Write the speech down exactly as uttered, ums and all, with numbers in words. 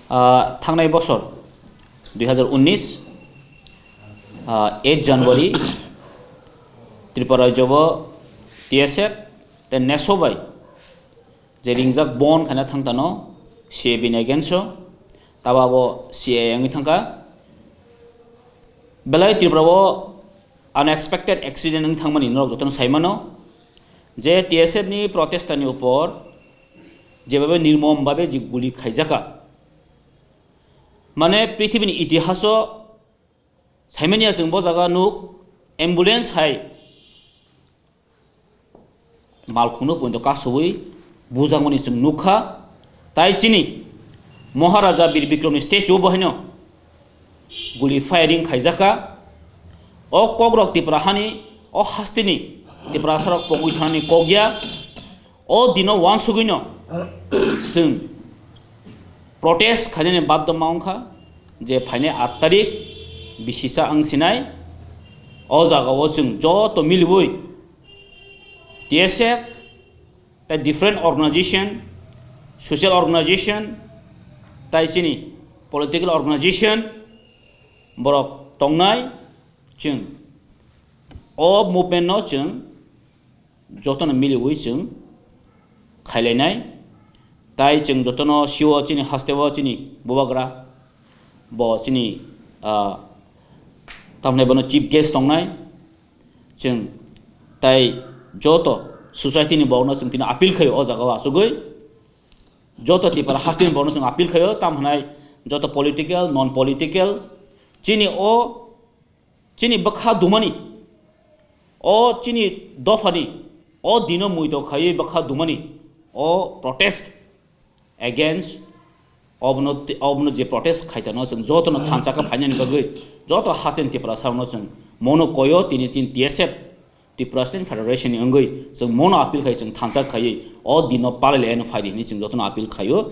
Ah, thangnai bosor dui hazar unnish, ah, eight January, Tripura rajyo bo T S F tei neso bai je ringjak bon khaina thang tano C A B ni against o, taba bo C A A wngwi thangkha. Belai Tripura o unexpected accident wng thangmani norok jotono sai mano je T S F ni protester ni upor jebabe nirmom babe je guli khaijakha. Mane prithibini itihaso saimanya chwng bo jaga nuk ambulance hai malkhungno poito kasubui bujakmani chwng nukha. Tai chini Maharaja Bir Bikramni statue bo haino guli firing khaijakha. O kokrok Tipra hani, o hasteni Tiprasarok pogwi thanani kokya. O dino wansugwino chwng protest khainani baddo ma wngkha je phainai aat tarik bisisa ang sinai. O jagao chwng joto miliwi T S F tai different organization, social organization, tai chini political organization borok tongnai, chwng o movement no chwng jotono miliwi chwng khailainai. Tai chwng jotono sio chini hasteo chini bubagra bo chini, ah, tamni bono chief guest tongnai. Chwng tai joto society ni borokno chwng tini appeal khaio o jagao achugwi. Joto Tipra hasteni borokno chwng appeal khaio, tam hwnai joto political, non political, chini o, chini bwkha dumani, o chini dophani, o dino muito khaiwi bwkha dumani, o protest against obono, obono je protest khaitano chwng jotono thansa khe phainani bagwi joto hasteni Tiprasarokno chwng mono koyo tini chini T S F, Tipra Student Federation ni wngwi chwng mono appeal khai chwng thansa khaiwi o dino palai laino phaidi hwnwi chwng jotono appeal khaio.